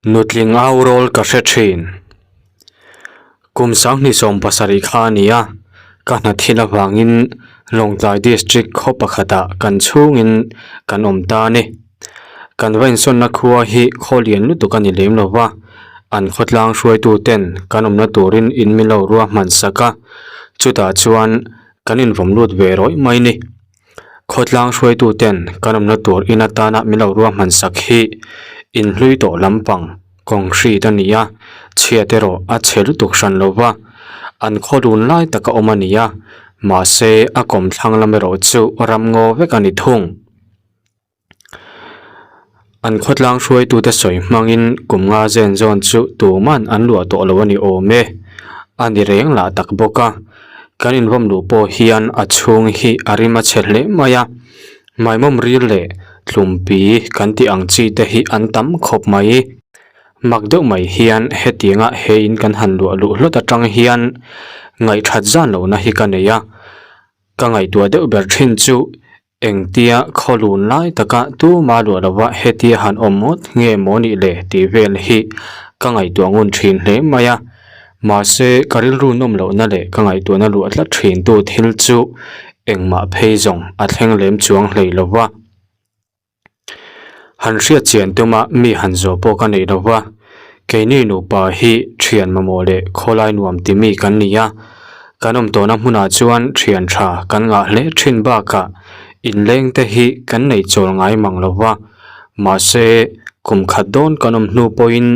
Nutling au rawl ka hre thin. Kum sanghnih 70 kha a ni a, ka hna thil avangin Lawngtlai District khaw pakhatah kan chhungin kan awm ta a ni. Kan va insawnna khua hi khaw lian lutuk a ni lem lo va, an khawtlang hruaitu ten kan awmna turin in min lo ruahman sak a, chutah chuan kan invawm lut ve rawih mai ni. Khawtlang hruaitu ten kan awmna tur in atana min lo ruahman sak hi inhlui tawh lampang concrete a ni a, chhiat erawh a chhe lutuk hran lo va, an khaw lun lai taka awm a ni a, mahse a kawmthlang lam erawh chu ramngaw vek a ni thung. An khawtlang hruaitute sawi hmangin kum nga zen zawn chu tuman an luah tawh lo a ni awm e. A ni reng lah tak bawk a. Kan invawm luh pawh hian a chhung hi a rim a chhe hle mai a. Maimawm ril leh tlumpi kan tih ang chi te hi an tam khawp mai. Mak deuh mai hian hetianga he in kan han luah luh hlawt atang hian ngaihthat zan lohna hi ka nei a. Ka ngaihtuah deuh ber thin chu Engtia khawlun lai taka tuma luah lova hetia han awm ngawt nge maw nih le tih vel hi ka ngaihtuah ngun thin hle mai a. Mahse, ka rilru nawm lohna leh ka ngaihtuahna luah tlat thin tu thil chu engmah phei zawng a thleng lem chuang hlei lova. Han hriat chian tuma mi han zawh pawh ka nei lova, keini nupa hi thian mamawh leh khawlai nuam ti mi kan ni a, kan awm tawhna hmunah chuan thian tha kan ngah hle thin bakah inleng te hi kan nei chawl ngai mang lova, mahse kum khat dawn kan awm hnu pawhin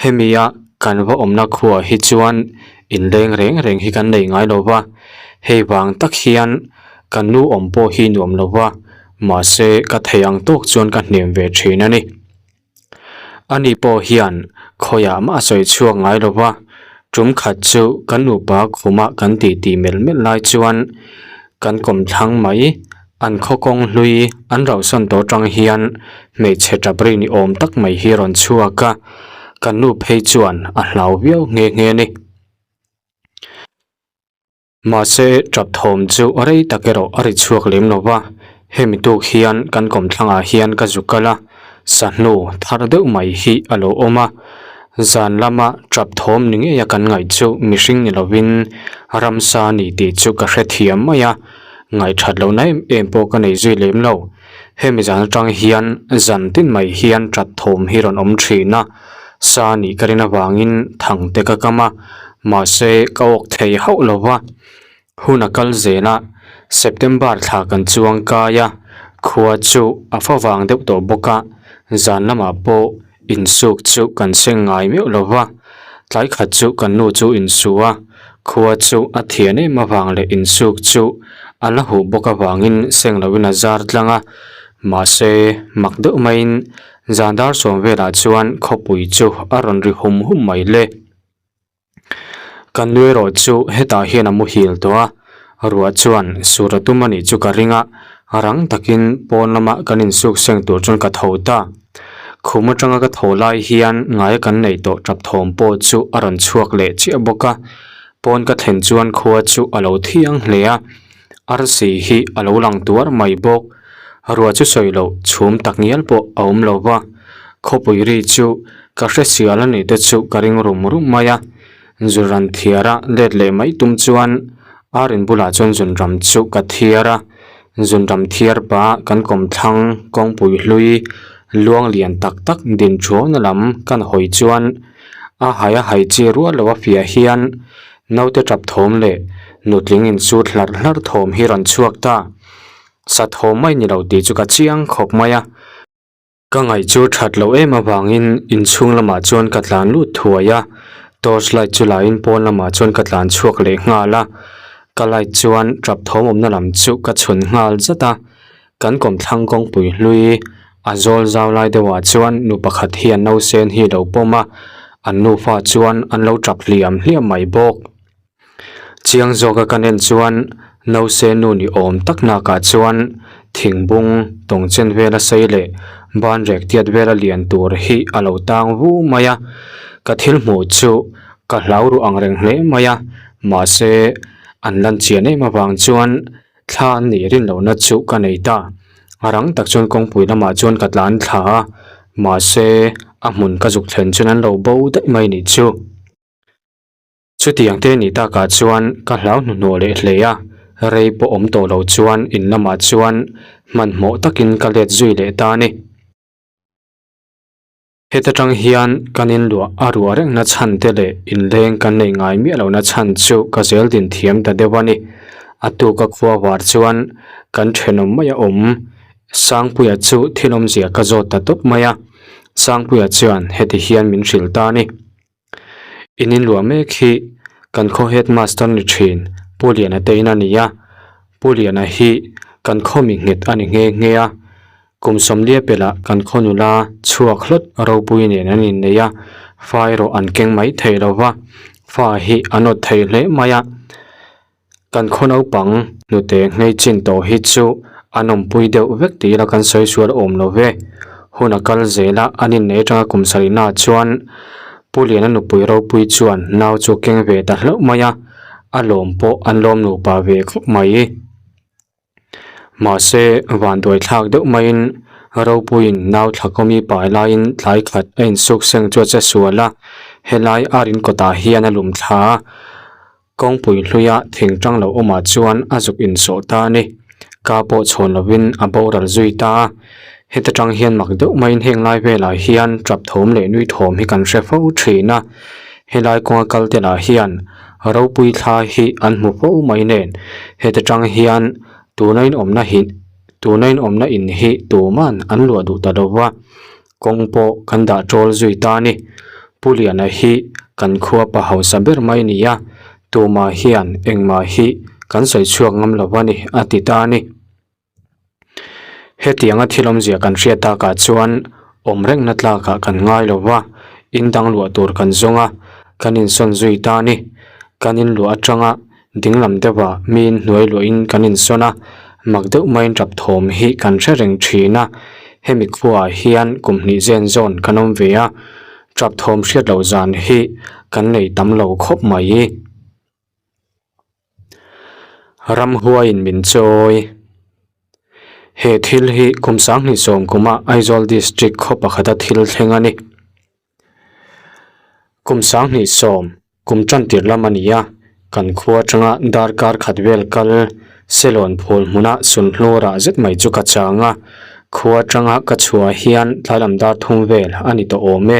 hemi a kan va awmna khuaah hi chuan inleng reng reng hi kan nei ngai lova, hei vang tak hian kan nu awm pawh hi nuam lova. Mahse, ka thei ang tawk chuan ka hnem ve thin a ni. Ani pawh hian khawiah mah a sawi chhuak ngai lo va, tum khat chu kan nupa khumah kan titi melh melh lai chuan kan kawmthlang mai, an khaw kawng hlui an rauhsawn tawh atang hian hmeichhe tap ri ni awm tak mai hi rawn chhuak a, kan nu phei chuan a hlau viau nghe nghe a ni. Mahse, tap thawm chu rei tak erawh a ri chhuak lem lo va, hemi tuk hian kan kawmthlangah hian ka zu kal a, sahnu thar deuh mai hi a lo awm a, zan lama tap thawm ni ngeia kan ngaih chu mihring ni lovin ramsa ni tih chu ka hrethiam mai a, ngaihthat lohna em em pawh ka nei zui lem lo. Hemi zan atang hian zan tin mai hian tap thawm hi rawn awm thin a, sa nih ka rin avangin thang te ka kam a, mahse ka awk thei hauh lo va. Hun a kal zel a, September thla kan chuang kai a, khua chu a fa vang deuh tawh bawk a, zan lamah pawh insuk chu kan seng ngai meuh lo va, tlai khat chu kan nu chu insu a, khua chu a thian em avang leh insuk chu a la huh bawk avangin seng loin a zar tlang a, mahse mak deuh maiin zan dar sawm velah chuan khawpui chu a rawn ri hum hum mai le. Kan nu erawh chu hetah hian a muhil tawh a, ruah chuan sur a tum a nih chu ka ring a, rang takin pawn lama kan insuk seng tur chuan ka tho ta. Khum atanga ka tho lai hian ngaia kan neih tawh tap thawm pawh chu a rawn chhuak leh chiah bawk a, pawn ka thlen chuan khua chu a lo thiang hle a, arsi hi a lo lang tuar mai bawk. Ruah chu sawi loh chhum tak ngial pawh a awm lo va, khawpui ri chu Ka hre sial a nih te chu ka ring rum rum mai a, Zunram thiara let leh mai tum chuan Arin bulah chuan Zunram chu ka thiar a, Zunram thiar pah kan kawmthlang kawngpui hlui luang lian tak tak din thuauna lam kan hawi chuan a hai a hai chi rual lo a fiah hian naute tap thawm leh nutling insut hlarh hlarh thawm hi rawn chhuak ta. Sa thawm mai ni lo tih chu ka chiang khawp mai a. Ka ngaih chu that loh em avangin inchhung lamah chuan ka tlan lut thuai a, torch light chu laiin pawn lamah chuan ka tlan chhuak leh nghal a, ka light chuan tap thawm awmna lam chu ka chhun nghal zat a, kan kawmthlang kawngpui hlui a zawl zau lai deuhah chuan nu pakhat hian nausen hi a lo pawm a, an nufa chuan an lo tap hliam hliam mai bawk. Chiang zawka ka nen chuan nause nu ni awm tak nakah chuan thingbung tawng chen vela sei leh ban rek tiat vela lian tur hi a lo tang vu mai a, ka thil hmuh chu ka hlau ruh ang reng hle mai a, mahse an lan chian em avang chuan Thla an nih rin lohna chu ka nei ta. A rang tak chuan kawngpui lamah chuan ka tlan thla a, mahse A hmun ka zuk thlen chuan an lo bo daih mai nih chu. Chutiang te ni takah chuan ka hlau hnuhnawh leh hle a, rei pawh awm tawh lo chuan in lamah chuan hmanhmawh takin ka let zui leh ta a ni. Heta tang hian kan inluah a ruah rengna chhan te leh inleng kan neih ngai miah lohna chhan chu ka zel din thiam ta deuh a ni. A tuka khua var chuan kan thenawm mai a awm. Sangpuia chu thil awmzia ka zawt ta tawp mai a. Sangpuia chuan heti hian min hrilh ta a ni. In inluah mek hi kan khaw headmaster ni thin Pu Liana te in a ni a. Pu Liana hi kan khaw mi nghet a ni nghe nghe a. Kum sawmlia pelah kan khaw nula chhuak hlawt ropui nen an innei a, fa erawh an keng mai thei lo va, fa hi an awt thei hle mai a. Kan khaw naupang hnute nghei chin tawh hi chu an awmpui deuh vek tih ila kan sawi sual awm lo ve. Hun a kal zel a, an innei atanga kum sarihnaah chuan Pu Liana nupui ropui chuan nau chu keng ve ta hlauh mai a, a lawm pawh an lawm nupa ve khawp mai. Mahse, vanduai thlak deuh maiin Ropuiin nau thlakawmi pai laiin tlai khat a insuk seng chu a che sual a, helai a rin kawtah hian a lum thla a, kawngpui hluia thing tang lo awmah chuan a zuk insawh ta a ni. Ka pawh chhawn lovin a boral zui ta a, heta tang hian mak deuh maiin heng lai velah hian tap thawm leh nui thawm hi kan hre fo thin a, helai kawnga kal te lah hian Ropui thla hi an hmu fo mai nen heta tang hian tuna inawmna hi tuna inawmna in hi tuman an luah duh ta lo va, kawng pawh kan dah tawl zui ta a ni. Pu Liana hi kan khua pa hausa ber mai a ni a, tumah hian engmah hi kan sawi chhuak ngam lo va ni a ti ta a ni. Hetianga thil awmzia kan hriat takah chuan awm rengna tlakah kan ngai lo va, in dang luah tur kan zawng a, kan insawn zui ta a ni. Kan inluah atanga dinglam deuhah miin hnuai luahin kan insawn a, mak deuh maiin tap thawm hi kan hre reng thin a. Hemi khuaah hian kum hnih zen zawn kan awm ve a, tap thawm hriat loh zan hi kan nei tam lo khawp mai. Ramhuaiin min chawi. He thil hi kum sanghnih sawm kuma Aizawl District khaw pakhata thil thleng a ni. Kum sanghnih sawm kum tantir lam a ni a, kan khua atanga darkar khat vel kal Selawn phul hmuna sunhlu rah zet mai chu ka chang a, khua atanga ka chhuah hian tlailam dar thum vel a ni tawh awm e.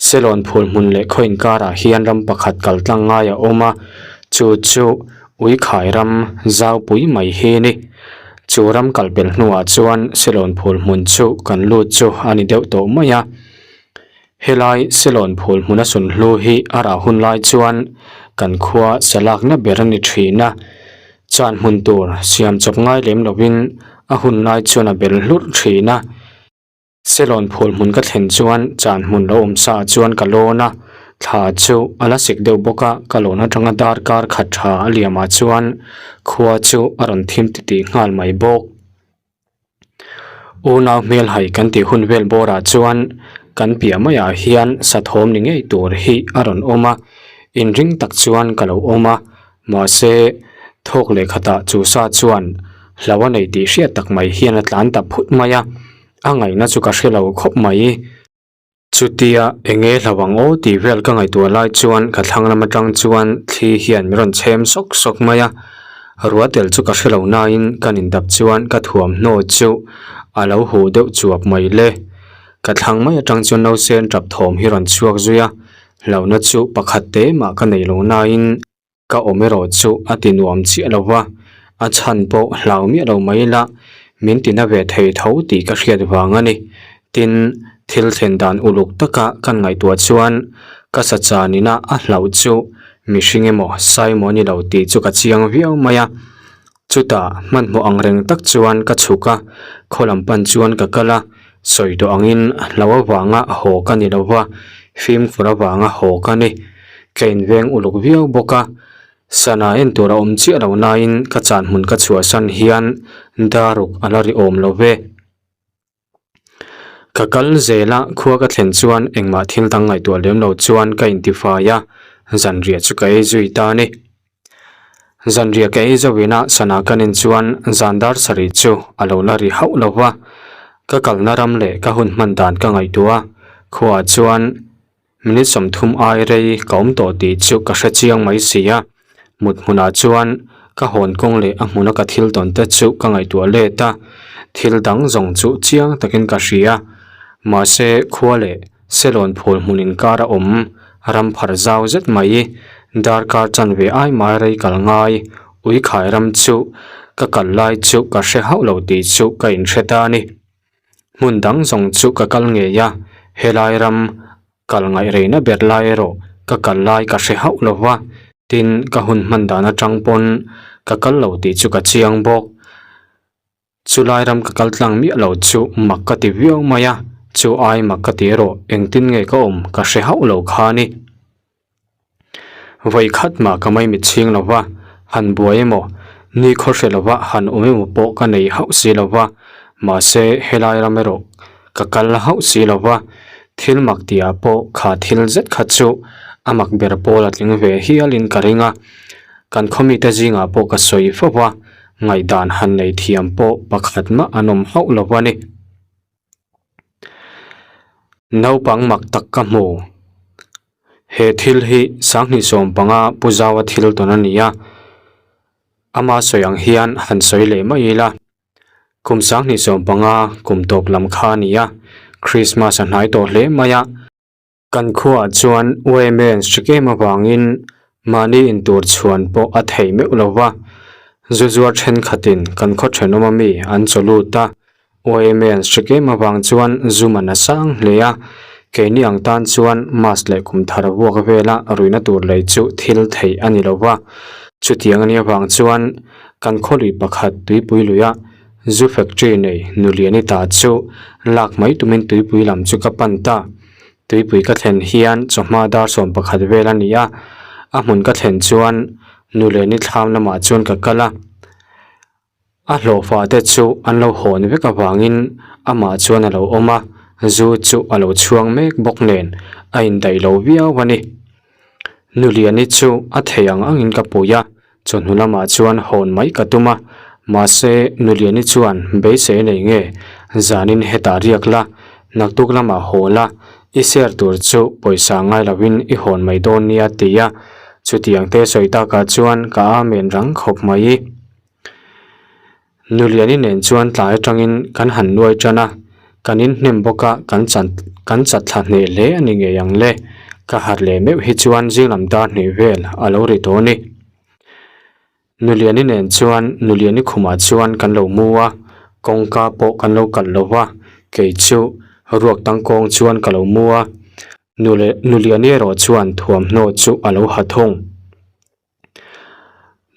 Selawn phul hmun leh khaw inkarah hian ram pakhat kal tlang ngai a awm a, chu chu Uikhai ram zaupui mai hi a ni. Chu ram kal pel hnuah chuan Selawn phul hmun chu kan lut chu a ni deuh tawh mai a. Helai Selawn phul hmuna sunhlu hi a rah hun lai chuan kan khua salakna ber a ni thin a, chan hmun tur siam chawp ngai lem lovin a hun lai chuan a bel hlurh thin a. Selawn phul hmun ka thlen chuan chan hmun lo awm sa chuan ka lawn a, thla chu a la sik deuh bawk a, ka lawn atanga darkar khat tha a liam ah chuan khua chu a rawn thim titih nghal mai bawk. Unau hmel hai kan tih hun vel bawr ah chuan kan piah maiah hian sathawm ni ngei tur hi a rawn awm a, inring tak chuan ka lo awm a, Mahse, thawk leh khatah chu sa chuan hlo a nei tih hriat tak mai hian a tlan ta phut mai a, a ngaihna chu ka hre lo khawp mai. Chutia eng nge hlo ang aw tih vel ka ngaihtuah lai chuan ka thlang lam atang chuan thli hian min rawn chhem sawk sawk mai a, ruah tel chu ka hre lo nain kan indap chuan ka thuamhnaw chu a lo huh deuh chuap mai le. Ka thlang mai atang chuan nausen tap thawm hi rawn chhuak zui a, hlauhna chu pakhat te mah ka nei lo nain Ka awm erawh chu a ti nuam chiah lo va, a chhan pawh hlau miah lo mai ila min ti na ve thei tho tih ka hriat vang a ni. Tin, thil thlen dan uluk taka kan ngaihtuah chuan ka sa chanina a hlauh chu mihring emaw sai emaw a ni lo tih chu ka chiang viau mai a. Chutah hmanhmawh ang reng tak chuan ka chhuk a, khaw lam pan chuan ka kal a, sawi tawh angin hlo avanga haw ka ni lo va, fimkhur avanga haw ka ni. Ka inveng uluk viau bawk a, sana en tur a awm chiah lo nain ka chan hmun ka chhuahsan hian daruk a la ri awm lo ve. Ka kal zel a, khua ka thlen chuan engmah thil dang ngaihtuah lem lo chuan ka intifai a, zanriah chu ka ei zui ta a ni. Zanriah ka ei zauhin a sana ka nen chuan zan dar sarih chu a lo la ri hauh lo va, ka kalna ram leh ka hun hman dan ka ngaihtuah a. Khuaah chuan minute 30 ai rei ka awm tawh tih chu ka hre chiang mai si a. Mut hmunah chuan ka hawn kawng leh a hmuna ka thil tawn te chu ka ngaihtuah let a, thil dang zawng chu chiang takin ka hria. Mahse khua leh Selawn phul hmun inkar a awm ram phar zau zet mai. Darkar chanve ai mai rei kal ngai Uikhai ram chu ka kal lai chu ka hre hauh lo tih chu ka inhre ta a ni. Hmun dang zawng chu ka kal ngei a, helai ram kal ngaih reina ber lai erawh ka kal lai ka hre hauh lo va, tin ka hun hman dan atang pawn ka kal lo tih chu ka chiang bawk. Chulai ram ka kal tlang miah lo chu mak ka ti viau mai a, chu ai mak ka ti erawh engtin nge ka awm ka hre hauh lo kha a ni. Vawi khat mah ka mai mit chhing lo va, han buai emaw, ni khaw hre lo va han awm emaw pawh ka nei hauh si lo va, mahse helai ram erawh ka kal hauh si lo va, thil mak tihah pawh kha thil zet kha chu a mak ber pawl a tling ve hialin ka ring a, kan khaw mite zingah pawh ka sawi fo va, ngaihdan han nei thiam pawh pakhat mah an awm hauh lo a ni. Naupang mak tak ka hmu. He thil hi sanghnih 15 Pu Zaua thil tawn a ni a, ama sawi ang hian han sawi leh mai ila. Kum sanghnih 15 kum tawp lam kha a ni a, Krismas a hnai tawh hle mai a. Kan khuaah chuan Women's hri kem avangin mahni intur chhuan pawh a thei meuh lo va, zu zuar thenkhatin kan khaw thenawm ami an chaw lut a. Women's hri kem avang chuan zu man a sang hle a, keini ang tan chuan mask leh kum thar vuak vela ruihna tur lei chu thil theih a ni lo va. Chutiang a nih avang chuan kan khaw lui pakhat tuipui luia zu factory nei Nuliani ta chu lak mai tumin tuipui lam chu ka pan ta. Tuipui ka thlen hian chawhma dar 11 vel a ni a, a hmun ka thlen chuan nu leh ni thlam lamah chuan ka kal a. A hlawhfa te chu an lo hawn vek avangin amah chuan a lo awm a, zu chu a lo chhuang mek bawk nen a indaih lo viau a ni. Nuliani chu a thei ang angin ka pui a, Chawhnu lamah chuan hawn mai ka tum a, mahse Nuliani chuan beisei nei nge zanin hetah riak la, naktuk lamah haw la, i share tur chu pawisa ngai lovin i hawn mai dawn nia ti a, chutiang te sawi takah chuan ka amen rang khawp mai. Nuliani nen chuan tlai atangin kan han nuai tan a, kan inhnem bawk a, kan chan kan chat thla hneh hle a ni ngei ang le. Ka harh leh meuh hi chuan zinglam dar hnih vel a lo ri tawh a ni. Nuliani nen chuan Nuliani khumah chuan kan lo mu a, kawngka pawh kan lo kalh lo va, kei chu ruak tangkawng chuan ka lo mu a, Nuliani erawh chuan thuamhnaw chu a lo ha thung.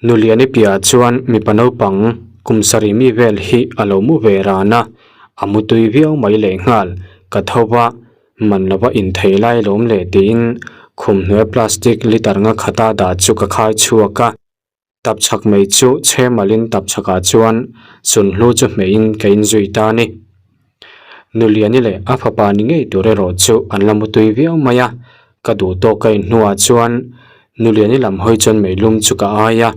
Nuliani piahah chuan mipa naupang kum sarih mi vel hi a lo mu ve ran a, a mu tui viau mai lehnghal. Ka tho va, man lova inthei lai lawm le tiin khum hnuai plastic litre nga khata dah chu ka khai chhuak a. Tapchhak mai chu chhemalin tapchhakah chuan sunhlu chu hmeihin ka inzui ta a ni. Nuliani leh a fapa ni ngei tur erawh chu an la mutui viau mai a, ka duh tawk ka in hnuah chuan Nuliani lam hawi chuan meilum chu ka ai a,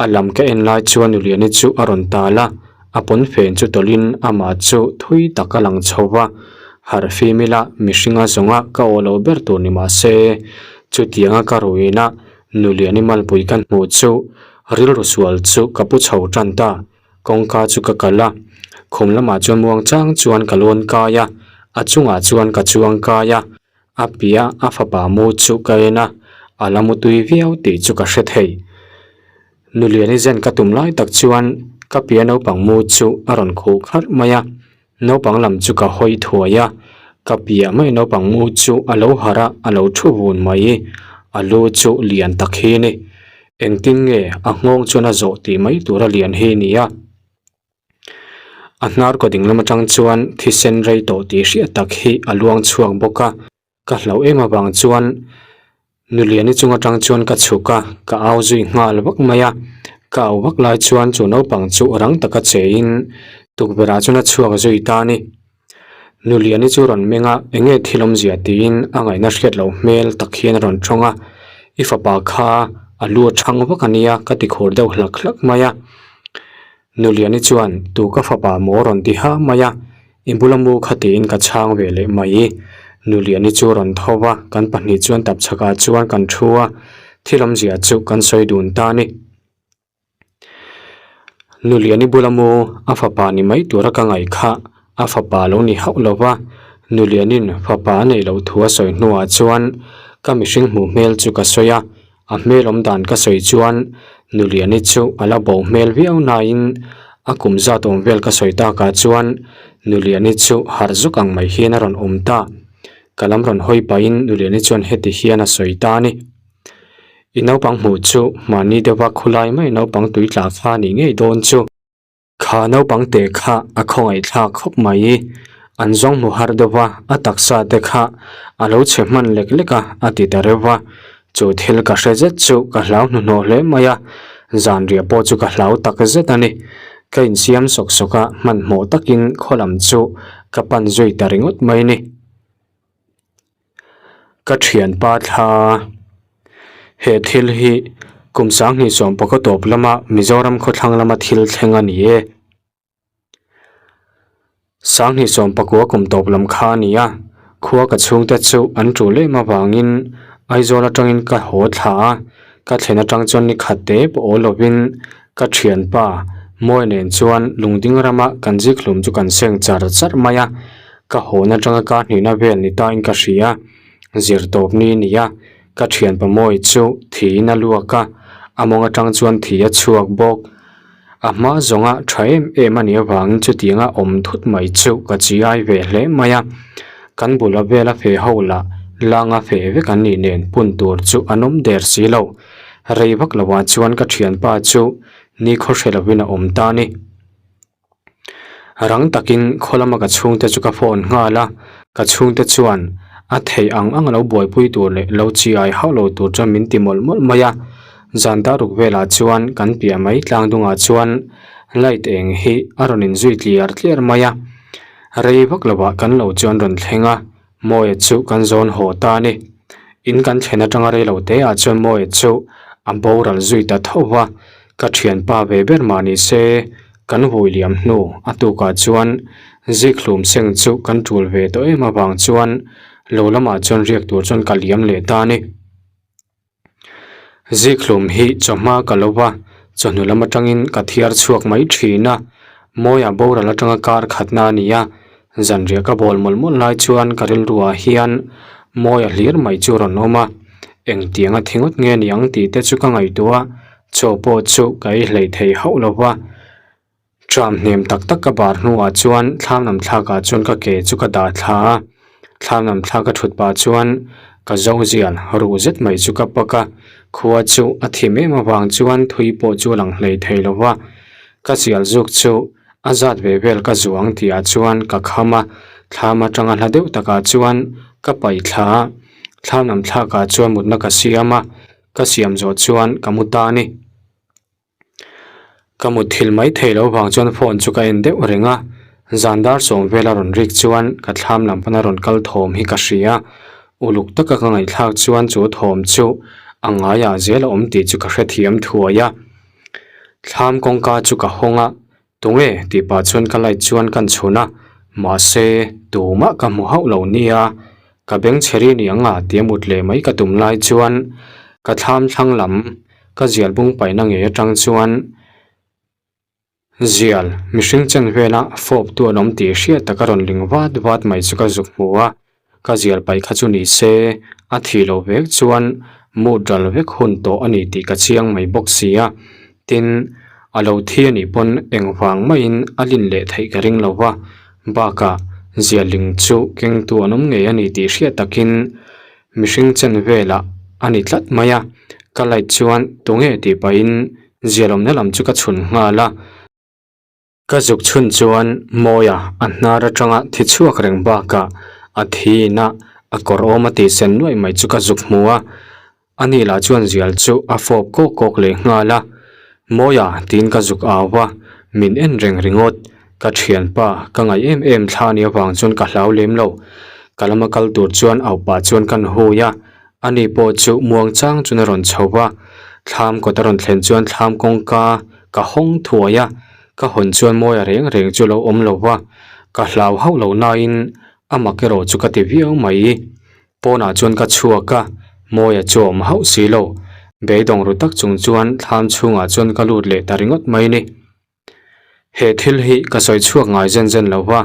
a lam ka en lai chuan Nuliani chu a rawn tal a, a pawnfen chu tawlhin amah chu thui tak a lang chho va, harh fim ila mihringa zawnga ka aw lo ber tur ni mah se, chutianga ka ruina Nuliani malpui ka hmuh chu rilru sual chu ka pu chho tan ta. Kawngka chu ka kal a, khum lamah chuan muang chang chuan ka lawn kai a, a chungah chuan ka chuang kai a, a piah a fapa mu chu ka en a, a la mu tui viau tih chu ka hre thei. Nuliani zen ka tum lai tak chuan ka piah naupang mu chu a rawn khuh kharh mai a, naupang lam chu ka hawi thuai a, ka piah mai naupang mu chu a lo harh a, a lo thu vun mai, a lu chu lian tak hi a ni. Engtin nge a nghawng chuan a zawh tih mai tura lian hi a ni a. A hnar kaw ding lam atang chuan thisen rei tawh tih hriat tak hi a luang chhuak bawk a. Ka hlauh em avang chuan Nuliani chung atang chuan ka chhuk a, ka au zui nghal vak mai a. Ka au vak lai chuan chu naupang chu rang taka che in tukverh ah chuan a chhuak zui ta a ni. Nuliani chu rawn meng a, eng nge thil awmzia tiin a ngaihna hriat loh hmel tak hian a rawn tawng a, I fapa kha a lu a chhang vak a nia ka ti khur deuh hlak hlak mai a. Nuliani chuan tu ka fapa maw rawn ti ha mai a, i bula mu kha tiin ka chhang ve leh mai. Nuliani chu a rawn tho va, kan pahnih chuan tapchhakah chuan kan thu a, thil awmzia chu kan sawi dun ta a ni. Nuliani bula mu a fapa ni mai tura ka ngaih kha a fapa lo ni hauh lo va, Nulianin fapa a neih loh thu a sawi hnuah chuan ka mihring hmuh hmel chu ka sawi a, a hmel awm dan ka sawi chuan Nuliani chu a la bo hmel viau nain a kum zat awm vel ka sawi takah chuan Nuliani chu harh zuk ang mai hian a rawn awm ta. Ka lam rawn hawi pahin Nuliani chuan heti hian a sawi ta a ni. I naupang hmuh chu mahni deuha khulai mai naupang tui tla kha nih ngei dawn chu. Kha naupang te kha a khawngaih thlak khawp mai. An zawng hmu har deuha a taksa te kha a lo chhe hman lek lek a a ti ta reuh va. Chu thil ka hre zet chu ka hlau hnuhnawh hle mai a, zanriah pawh chu ka hlau tak zet a ni. Ka insiam sawk sawk a, hmanhmawh takin khaw lam chu ka pan zui ta ringawt mai ni. Ka thianpa thla he thil hi kum sanghnih sawm pakaw tawp lama Mizoram khawthlang lama thil thleng a ni e. Sanghnih sawm pakua kum tawp lam kha a ni a, khua ka chhungte chu an tul em avangin Aizawl atangin ka haw thla a, ka thlen atang chuan ni khat te pawh aw lovin ka thianpa Mawi nen chuan lungding rama kan zikhlum chu kan seng char char mai a. Ka hawn atanga ka hnihna vel ni tain ka hria, zir tawp ni nia, ka thianpa mawi chu thiin a luak a, a mawng atang chuan thi a chhuak bawk. A hma zawnga tha em em a nih avangin chutianga awm thut mai chu ka chi ai ve hle mai a, kan bula vela fe ho lah langa fe vek an nih nen pun tur chu an awm der si lo. Rei vak lovah chuan ka thianpa chu nikhaw hre lovin a awm ta a ni. Rang takin khaw lama ka chhungte chu ka phone nghal a, ka chhungte chuan a theih ang ang a lo buaipui tur leh lo chi ai hauh lo tur chuan min ti mawlh mawlh mai a. Zan dar ruk velah chuan kan piah mai tlang dungah chuan light eng hi a rawn inzui tliar tliar mai a, rei vak lovah kan lo chu an rawn thleng a. Mawia chu kan zawn haw ta a ni. In kan thlen atanga rei lo te ah chuan Mawia chu a boral zui ta tho va, ka thianpa ve ber mah ni se kan vui liam hnu a tukah chuan zikhlum seng chu kan tul ve tawh em avang chuan lo lamah chuan riak tur chuan ka liam leh ta a ni. Zikhlum hi chawhma ka lo va, chawhnu lam atangin ka thiar chhuak mai thin a, Mawia boral atanga kar khatna a ni a, zanriah ka bawl mawlh mawlh lai chuan ka rilruah hian Mawia hlir mai chu rawn awm a, engtianga thi ngawt nge ni ang tih te chu ka ngaihtuah a, chaw pawh chu ka ei hleih thei hauh lo va. Tram hnem tak tak ka bar hnuah chuan thlam lam thlakah chuan ka ke chu ka dah thla a, thlam lam thlak ka thut pah chuan ka zo zial ruh zet mai chu ka pak a, khua chu a thim em avang chuan thui pawh chu a lang hlei thei lo va, ka zial zuk chu a zat ve vel ka zuang tihah chuan ka kham a, thlam atanga hla deuh takah chuan ka paih thla a, thlam lam thlakah chuan mutna ka siam a, ka siam zawh chuan ka mu ta a ni. Ka mutthilh mai thei lo vang chuan phone chu ka en deuh reng a, zan dar sawm vela rawn rik chuan ka thlam lam pana rawn kal thawm hi ka hria. Uluk taka ka ngaihthlak chuan chu thawm chu a ngaiah zel a awm tih chu ka hrethiam thuai a. Thlam kawngka chu ka hawng a, Tunge tih pah chuan ka light chuan kan chhun a, mahse tumah ka hmu hauh lo nia, ka beng chhe ri niang a tia mut leh mai ka tum lai chuan ka thlam thlang lam ka zial bung paihna ngei atang chuan zial mihring chen vela fawp tu an awm tih hriat taka rawn ling vat vat mai chu ka zuk hmu a. Ka zial paih kha chu ni se, a thih loh vek chuan mut ral vek hun tawh a ni tih ka chiang mai bawk si a. Tin, a lo thi a nih pawn engvang maiin a lin leh theih ka ring lo va, bakah zialing chu kengtu an awm ngei a ni tih hriat takin mihring chen velah a ni tlat mai a. Ka light chuan tunge tih pahin zial awmna lam chu ka chhun nghal a. Ka zuk chhun chuan Mawia a hnar atanga thi chhuak reng bakah a thi ina a kawr awm a tih sen nuaih mai chu ka zuk hmu a, ani lah chuan zial chu a fawp kawk kawk leh nghal a, Mawia tiin ka zuk au va, min en reng ringawt, ka thianpa ka ngaih em em thla nih avang chuan ka hlau lem lo, ka lama kal tur chuan au pah chuan kan hui a, Ani pawh chu muang chang chuan a rawn chho va, thlam kawt a rawn thlen chuan thlam kawngka ka hawng thuai a, ka hawn chuan mawi a reng reng chu a lo awm lo va, ka hlau hauh lo nain A mak erawh chu ka ti viau mai. Pawnah chuan ka chhuak a, Mawia chu a awm hauh si lo. Beidawng ru tak chung chuan thlam chhungah chuan ka lut leh ta ringawt mai ni. He thil hi ka sawi chhuak ngai zen zen lo va,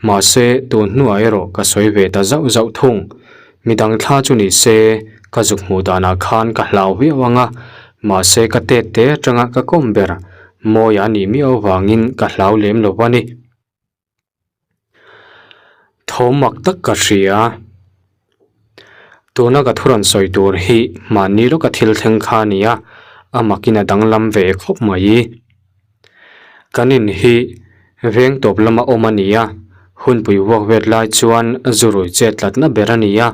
mahse tun hnuah erawh ka sawi ve ta zauh zauh thung. Midang thla chu ni se, ka zuk hmuh danah khan ka hlau viau ang a, mahse ka tet te atanga ka kawm ber Mawia a nih miau avangin ka hlau lem lo va ni. Thawm mak tak ka hria. Tuna ka thu rawn sawi tur hi mahni lawka thil thleng kha a ni a, a makin a danglam ve khawp mai. Kan in hi veng tawp lama awm a ni a, hunpui vuak vet lai chuan zu rui chet tlatna ber a ni a,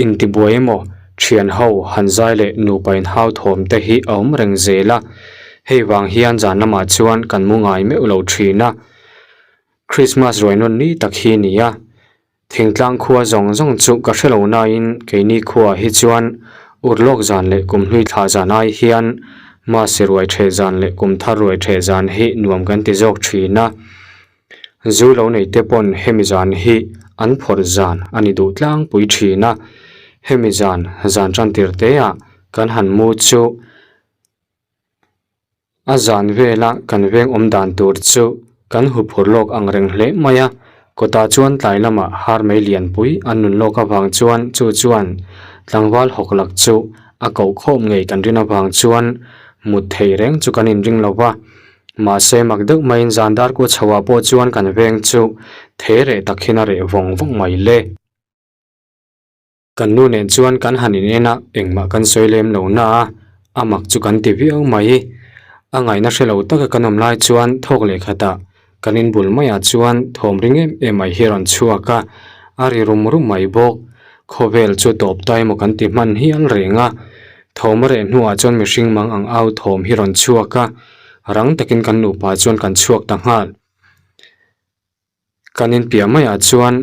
intibuai emaw thian ho han zai leh nupa inhau thawm te hi a awm reng zel a, hei vang hian zan lamah chuan kan mu ngai meuh lo thin a. Krismas ruai nawn ni tak hi a ni a, thingtlang khua zawng zawng chu ka hre lo nain keini khuaah hi chuan urlawk zan leh kumhlui thlah zan ai hian Masi ruai theh zan leh kumthar ruai theh zan hi nuam kan ti zawk thin a. Zu lo nei te pawn hemi zan hi an phawrh zan a ni duh tlangpui thin a, hemi zan zan tantir teah kan han mu chu A zan vela kan veng awm dan tur chu kan huphur lawk ang reng hle mai a, kawtah chuan tlai lamah har mai lianpui an nun lawk avang chuan chu chuan tlangval hawk lak chu a koh khawm ngei kan rin avang chuan mut thei reng chu kan inring lo va. Mahse mak deuh maiin zan dar kua chhoah pawh chuan kan veng chu the reh tak hian a reh vawng vawng mai le. Kan nu nen chuan kan han in en a, engmah kan sawi lem lo na a, a mak chu kan ti viau mai. A ngaihna hre lo taka kan awm lai chuan thawk leh khatah kan in bul maiah chuan thawm ring em em mai hi a rawn chhuak a, a ri rum rum mai bawk. Khawvel chu tawp ta emaw kan ti hman hial reng a, thawm a reh hnuah chuan mihring mang ang au thawm hi rawn chhuak a, rang takin kan nupa chuan kan chhuak ta nghal. Kan inpiah maiah chuan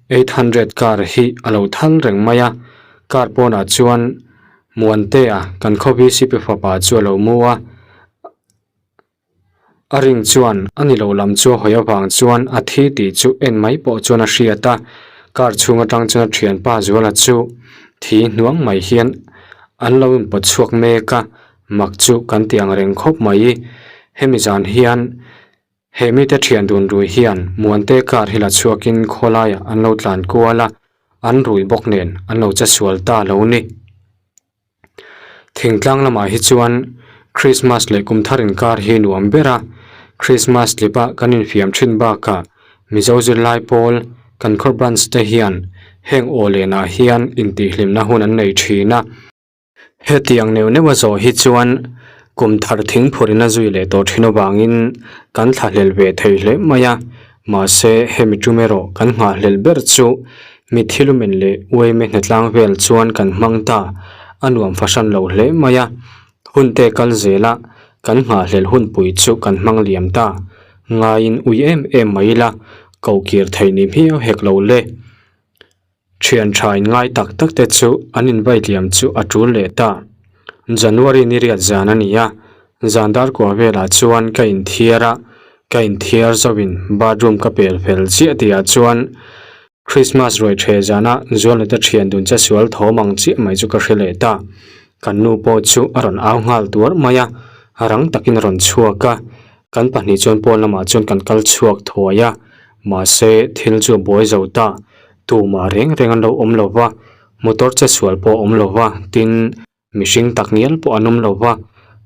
800 car hi a lo thal reng mai a, car pawnah chuan Muantea kan khaw VCP fapa chu a lo mu a, a ring chuan a ni lo lam chu a hawi avang chuan a thi tih chu en mai pawh chuan a hriat a, car chhung atang chuan a thianpa Zuala chu thi hnuang mai hian an lo inpawt chhuak mek a, mak chu kan ti ang reng khawp mai. Hemi zan hian. He mite thian dun rui hian Muante car hi la chhuakin khawlaiah an lo tlan kual a, an rui bawk nen an lo che sual ta lo ni. Thingtlang lamah hi chuan Christmas leh kum thar inkar hi nuam ber a, Christmas tlip-a kan infiam thin bakah Mizo zirlai pawl kan khaw branch te hian heng aw lenah hian intihhlimna hun an nei thin a. Hetiang neuh neuh a zawh hi chuan kum thar thing phur in a zui leh tawh thin avangin kan thlahlel ve thei hle mai a, mahse hemi tum erawh kan nghahhlelh ber chu mitthi lumen leh uaime hnatlang vel chuan kan hmang ta a nuam fahran lo hle mai a, hun te kal zela kan nghahhlelh hunpui chu kan hmang liam ta ngaiin ui em em mai ila kohkir theih ni hmiau hek lo le. Thian tha in ngai tak tak te chu an invite liam chu a tul leh ta. January ni riat zan a ni a, zan dar kua velah chuan ka inthiar a, ka inthiar zauhin bathroom ka pel fel chiah tihah chuan Christmas ruai the zana Zualnata thian dun che sual thawm ang chiah mai chu ka hre leh ta. Kan nu pawh chu a rawn au nghal tuar mai a, rang takin a rawn chhuak a, kan pahnih chuan pawn lamah chuan kan kal chhuak thuai a, mahse thil chu a buai zo ta. Tumah reng reng an lo awm lo va, motor che sual pawh a awm lo va, tin, mihring tak ngial pawh an awm lo va,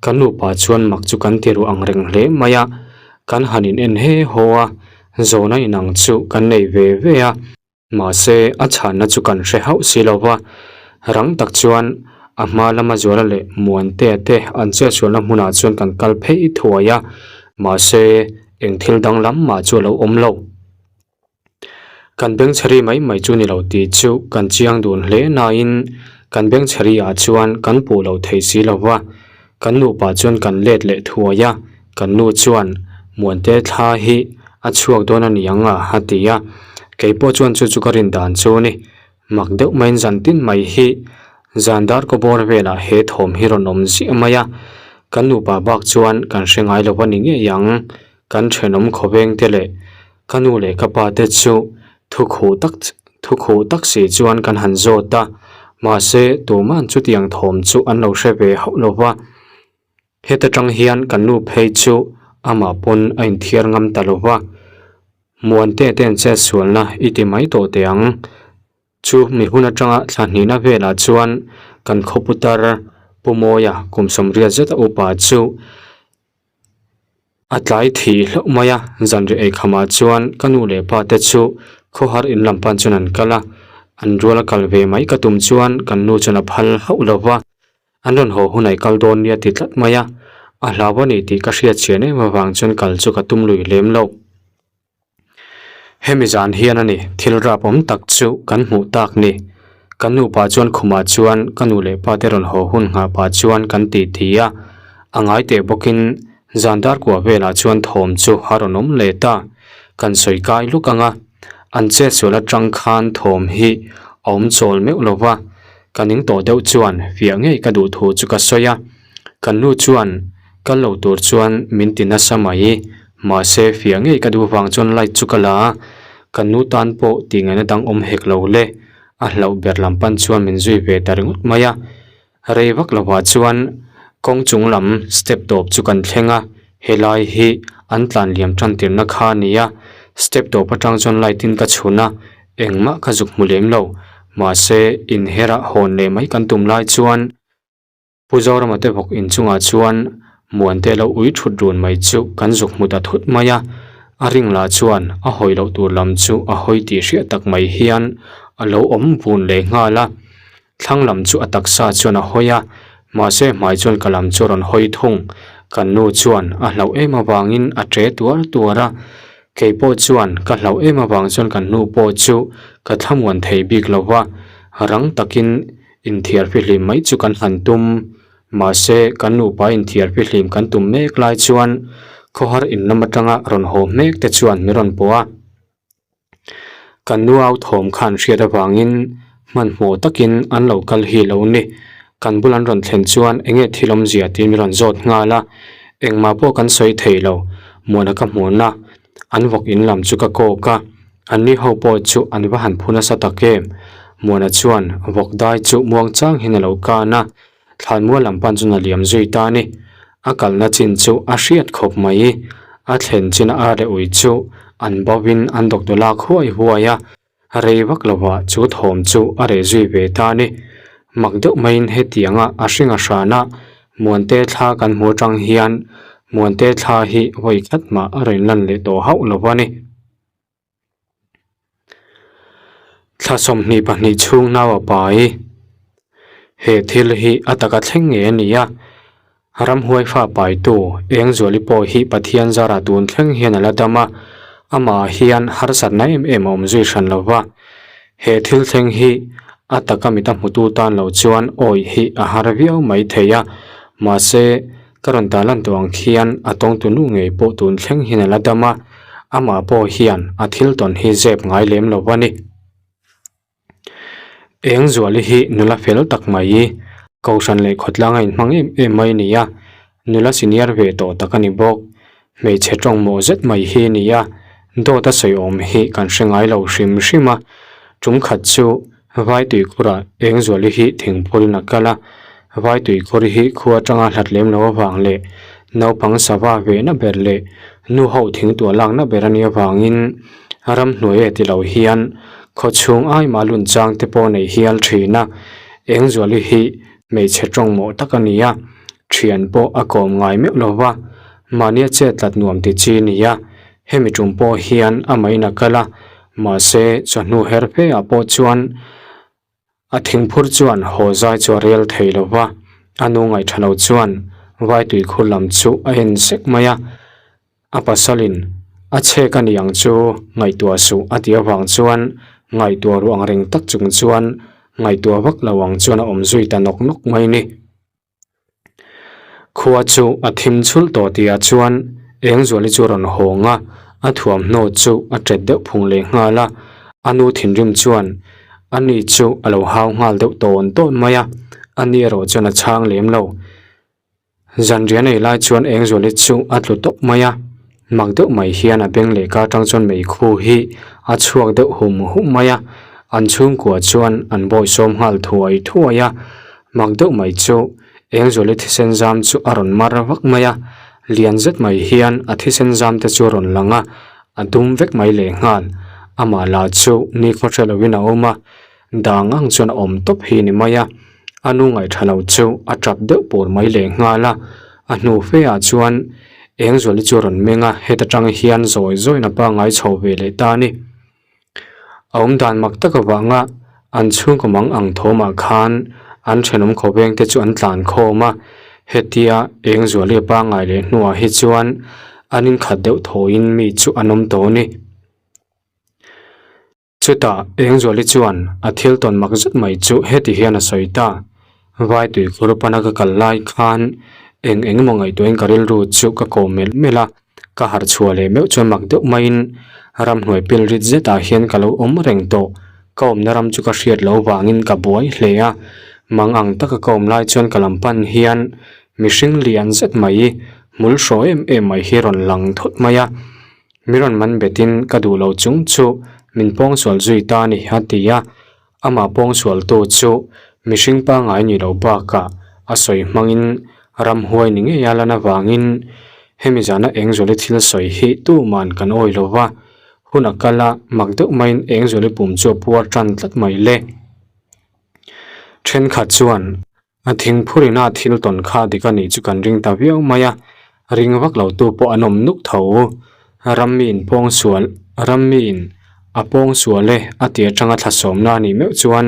kan nupa chuan mak chu kan ti ruh ang reng hle mai a, kan han in en he haw a, zawhna inang chu kan nei ve ve a, mahse a chhanna chu kan hre hauh si lo va, rang tak chuan a hma lama Zuala leh Muantea te an chetsualna hmunah chuan kan kal phei thuai a, mahse eng thil danglam mah chu a lo awm lo. Kan bengchheri mai mai chu ni lo tih chu kan chiang dun hle nain kan bengchheri ah chuan kan puh lo thei si lo va, kan nupa chuan kan let leh thuai a, kan nu chuan Muante thla hi a chhuak dawn a ni ang a a ti a, keipawh chuan chu chu ka rin dan chu a ni. Mak deuh maiin zan tin mai hi zan dar kaw bawr velah he thawm hi rawn awm ziah mai a, kan nupa bak chuan kan hre ngai lo a ni ngei ang, kan thenawm khawveng te leh Ka nu leh ka pa te chu thu khuh tak Thukhuh tak si chuan kan han zawt a, mahse tuman chutiang thawm chu an lo hre ve hauh lo va. Heta tang hian kan nu phei chu amah pawn a inthiar ngam ta lo va, Muante te an chetsualna i ti mai tawh teh ang. Chu mi hun atanga thla hnihna velah chuan kan khawputar Pu Mawia kum sawmriat zeta upa chu A tlai thih hlauh mai a, zanriah eikhamah chuan ka nu leh pa te chu khawhar in lam pan chuan an kal a, an rual a kal ve mai ka tum chuan kan nu chuan a phal hauh lo va, an rawn haw hunah i kal dawn nia ti tlat mai a, a hlau a ni tih ka hriat chian em avang chuan kal chu ka tum lui lem lo. Hemi zan hian a ni, thil rap awm tak chu kan hmuh tak ni. Kan nupa chuan khumah chuan ka nu leh pa te rawn haw hun nghah pah chuan kan ti ti a, a ngai teh bawkin zan dar kuah velah chuan thawm chu a rawn awm leh ta. Kan sawi kai luk ang a, an chetsual atang khan thawm hi a awm chawl meuh lo va, ka ning tawh deuh chuan fiah ngei ka duh thu chu ka sawi a. Kan nu chuan kal lo tur chuan min ti nasa mai, mahse fiah ngei ka duh vang chuan light chu ka la a, kan nu tan pawh tih ngaihna dang awm hek lo le, a hlauh ber lam pan chuan min zui ve ta ringawt mai a. Rei vak lovah chuan kawng chung lam step tawp chu kan thleng a, helai hi an tlan liam tan tirna kha a ni a, step tawp atang chuan light in ka chhun a, engmah ka zuk hmu lem lo, mahse inherah hawn leh mai kan tum lai chuan. Pu Zorama te bawk inchungah chuan Muante lo ui thut run mai chu kan zuk hmu ta thut mai a, a ring lah chuan a hawi loh tur lam chu a hawi tih hriat tak mai hian a lo awm vun leh nghal a. Thlang lam chu a taksa chuan a hawi a, mahse hmai chuan ka lam chu a rawn hawi thung. Kan nu chuan a hlauh em avangin a ṭe tuar tuar a, kei pawh chuan ka hlauh em avang chuan kan nu pawh chu ka thlamuan thei bik lo va, rang takin Inthiar fihlim mai chu kan han tum. Mahse, kan nupa inthiar fihlim kan tum mek lai chuan khawhar in lam atanga rawn haw hmek te chuan min rawn pawh a. Kan nu au thawm khan hriat avangin hmanhmawh takin an lo kal hi lo ni. Kan bul an rawn thlen chuan enge thil awmzia tiin min rawn zawt nghal a. Engmah pawh kan sawi thei lo. Muana ka hmuhna an vawk in lam chu ka kawk a. Anni ho pawh chu an va han phu nasa tak em? Muana chuan vawk dai chu muang chang hian a lo kan a, thlanmual lam pan chuan a liam zui ta a ni. A kalna chin chu a hriat khawp mai. A thlen chin a ar leh ui chu an bo in an doctor lak huai huai a, rei vak lovah chu thawm chu a reh zui ve ta a ni. Mak deuh maiin hetianga a hring a hrana Muante thla kan hmu atang hian Muante thla hi vawi khat mah a rawn lan leh tawh hauh lo a ni. Thla 22 chhung nau a pai. He thil hi a taka thleng nge a ni a, ramhuai fa paitu Engzuali pawh hi Pathian zara tun thleng hian a la dam a, amah hian harsatna em em a awm zui hran lo va. He thil thleng hi a taka mita hmutu tan lo chuan awih hi a har viau mai thei a, mahse, Ka rawn ta lan tawh ang khian a tawngtu nu ngei pawh tun thleng hian a la dam a, amah pawh hian a thil tawn hi zep ngai lem lo a ni. Engzuali hi nula fel tak mai, Kohhran leh khawtlang a inhmang em em mai a ni a, nula senior ve tawh tak a ni bawk. Hmeichhe tawng mawh zet mai hi a ni a, dawt a sawi awm hi kan hre ngai lo hrim hrim a, tum khat chu Vai tuikhurah Engzuali hi thingphurin a kal a, Vai tuikhur hi khua atanga hlat lem lo avang leh naupang sava vehna ber leh nu ho thingtuah lakna ber a nih avangin ramhnuai e ti lo hian khawchhung aima lun chang te pawh nei hial thin a, Engzuali hi hmeichhe tawng mawh tak a ni a, thian pawh a kawm ngai meuh lo va, mahnia chet tlat nuam ti chi a ni a, hemi tum pawh hian amah in a kal a, mahse chawhnu her fe ah pawh chuan a thingphur chuan haw zai chu a rel thei lo va, a nu ngaihṭha lo chuan vai tuikhur lam chu a en sek mai a. A pasalin a chhek a ni ang chu ngaihtuah suh a tih avang chuan ngaihtuah ruh ang reng tak chung chuan ngaihtuah vak lo ang chuan a awm zui ta nawk nawk mai ni. Khua chu a thim chhulh tawh tihah chuan Engzuali chu a rawn hawng a, a thuamhnaw chu a ṭet deuh phung leh nghal a, a nu thinrim chuan ani chu a lo hau nghal deuh tawn tawn mai a, ani erawh chuan a chhang lem lo. Zanriah nei lai chuan Engzuali chu a tlu tawp mai a, mak deuh mai hian a beng leh ka atang chuan meikhu hi a chhuak deuh hum hum mai a. An chhungkua chuan an bawisawm nghal thuai thuai a, mak deuh mai chu Engzuali thisen zam chu a rawn mar vak mai a, lian zet mai hian a thisen zam te chu a rawn lang a, a dum vek mai lehnghal. Amah lah chu nikhaw hre loin a awm a, dang ang chuan a awm tawp hi ni mai a, a nu ngaihṭha lo chu a ṭap deuh pur mai lehnghal a, a hnu fe ah chuan Engzuali chu a rawn meng a, heta ṭang hian zawi zawiin a pangngai chho ve leh ta a ni. A awm dan mak tak avanga an chhungkaw mang ang thawmah khan an thenawm khawveng te chu an tlan khawm a, hetia Engzuali a pangngai leh hnuah hi chuan an inkhat deuh thawiin mi chu an awm tawh a ni. Chutah Engzuali chuan a thil tawn mak zet mai chu heti hian a sawi ta, Vai tuikhur pana ka kal lai khan eng eng emaw ngaihtuahin ka rilru chu ka kawm melh melh a, Ka harh chhuah leh meuh chuan mak deuh maiin ramhnuai pil rit zetah hian ka lo awm reng tawh. Ka awmna ram chu ka hriat loh vangin ka buai hle a, mang ang taka ka awm lai chuan ka lam pan hian mihring lian zet mai, hmul hraw em em mai hi rawn lang thut mai a. Mi rawn man betin ka duh lo chung chu min pawngsual zui ta a ni a ti a. Amah pawngsualtu chu mihring pangngai ni lo bakah a sawi hmangin ramhuai ni ngei a lan avangin hemi zana Engzuali thil sawi hi tuman kan awi lo va, hun a kal a, mak deuh maiin Engzuali pum chu a puar tan tlat mai le. Thenkhat chuan A thingphurina thil tawn kha dik a nih chu kan ring ta viau mai a, ring vak lo tu pawh an awm nuk tho. Rammiin pawngsual, Rammiin a pawngsual e a ti atanga thlasawmna a nih meuh chuan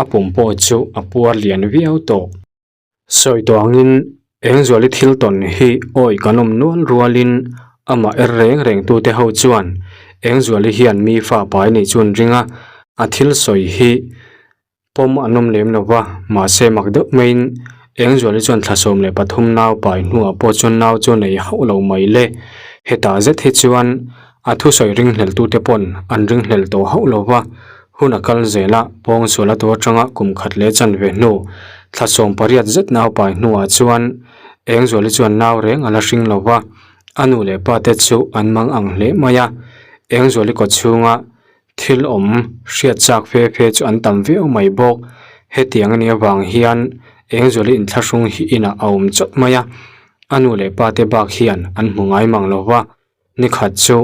a pum pawh chu a puar lian viau tawh. Sawi tawh angin Engzuali thil tawn hi awi kan awm nual rualin amah er reng reng tute ho chuan Engzuali hian mi fa pai nih chu an ring a, a thil sawi hi Pawm an awm lem lo va, mahse mak deuh maiin Engzuali chuan thla 13 nau pai hnuah pawh chuan nau chu a nei hauh lo mai le. Hetah zet hi chuan a thusawi ringhleltute pawn an ringhlel tawh hauh lo va, hun a kal zel a, pawngsual a tu atanga kum khat leh chanve hnu thla 18 zet nau pai hnuah chuan Engzuali chuan nau reng a la hring lo va, a nu leh pa te chu an mang ang hle mai a, Engzuali kawchhunga Thil awm hriat chak fe fe chu an tam viau mai bawk. Hetiang a nih avang hian Engzuali inthlahrung hi inah a awm chawt mai a, a nu leh pa te bak hian an hmu ngai mang lo va. Nikhat chu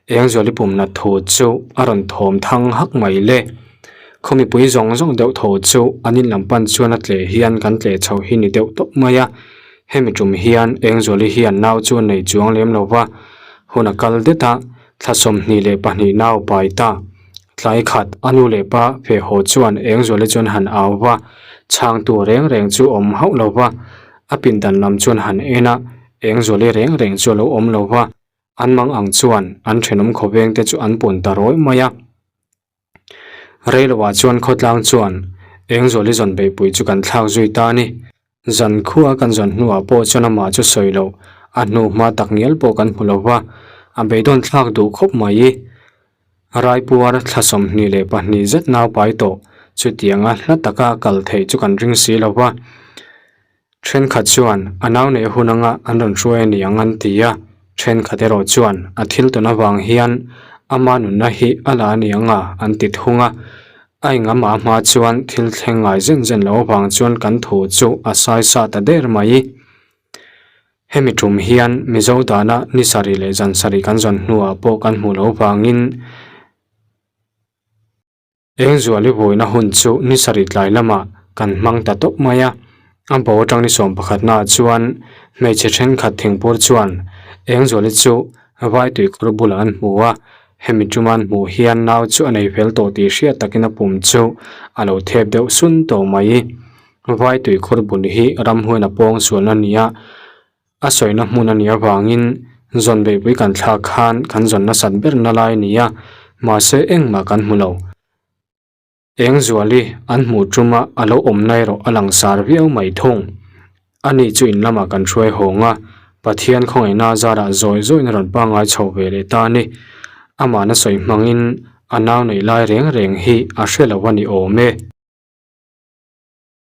Engzuali pumna thu chu a rawn thawm thang hak mai le. Khaw mipui zawng zawng deuh tho chu an in lam pan chuan a tleh hian kan tleh chho hi ni deuh tawp mai a. Hemi tum hian Engzuali hian nau chu a nei chuang lem lo va, hun a kal det a, Thla 22 nau pai ta. Tlai khat a nu leh pa feh haw chuan Engzuali chuan han au va, chhangtu reng reng chu awm hauh lo va, a pindan lam chuan han en a, Engzuali reng reng chu a lo awm lo va, an mang ang chuan an thenawm khawveng te chu an pun ta rawi mai a. Reiloah chuan khawtlang chuan Engzuali zawn beihpui chu kan thlak zui ta a ni. Zan khua kan zawn hnuah pawh chuan amah chu sawi loh, a hnu hma tak ngial pawh kan hmu lo va, a beidawn thlak duh khawp mai. Raipuar thla 22 zet nau pai tawh, chutianga hla taka kal theih chu kan ring si lo va. Thenkhat chuan a nau neih hun anga an rawn hruai a ni ang an ti a, thenkhat erawh chuan a thil tawn avang hian ama nunna hi a la a ni ang a an ti thung a. A engama hma chuan thil thleng ngai zen zen loh avang chuan kan thu chu a sai sa ta der mai. Hemi tum hian Mizo dana ni sarih leh zan sarih kan zawn hnuah pawh kan hmuh loh avangin, Engzuali vawiina hun chu ni sarih tlai lamah kan hmang ta tawp mai a, a bo atang ni sawmpakhatnaah chuan hmeichhe thenkhat thingpur chuan Engzuali chu vai tuikhur bulah an hmu a, hemi tuma an hmuh hian nau chu a nei fel tawh tih hriat takin a pum chu a lo thep deuh sun tawh mai. Vai tuikhur bul hi ramhuain a pawng sualna a ni a. A sawina hmun a nih avangin zawn beihpui kan thlak khan kan zawn nasat ber na lai a ni a, mahse engmah kan hmu lo. Engzuali an hmuh tuma a lo awmna erawh a langsar viau mai thung. Ani chu in lamah kan hruai hawng a, Pathian khawngaihna zarah zawi zawiin a rawn pangngai chho ve leh ta a ni. Amahna sawi hmangin a nau neih lai reng reng hi a hre lo a ni awm e.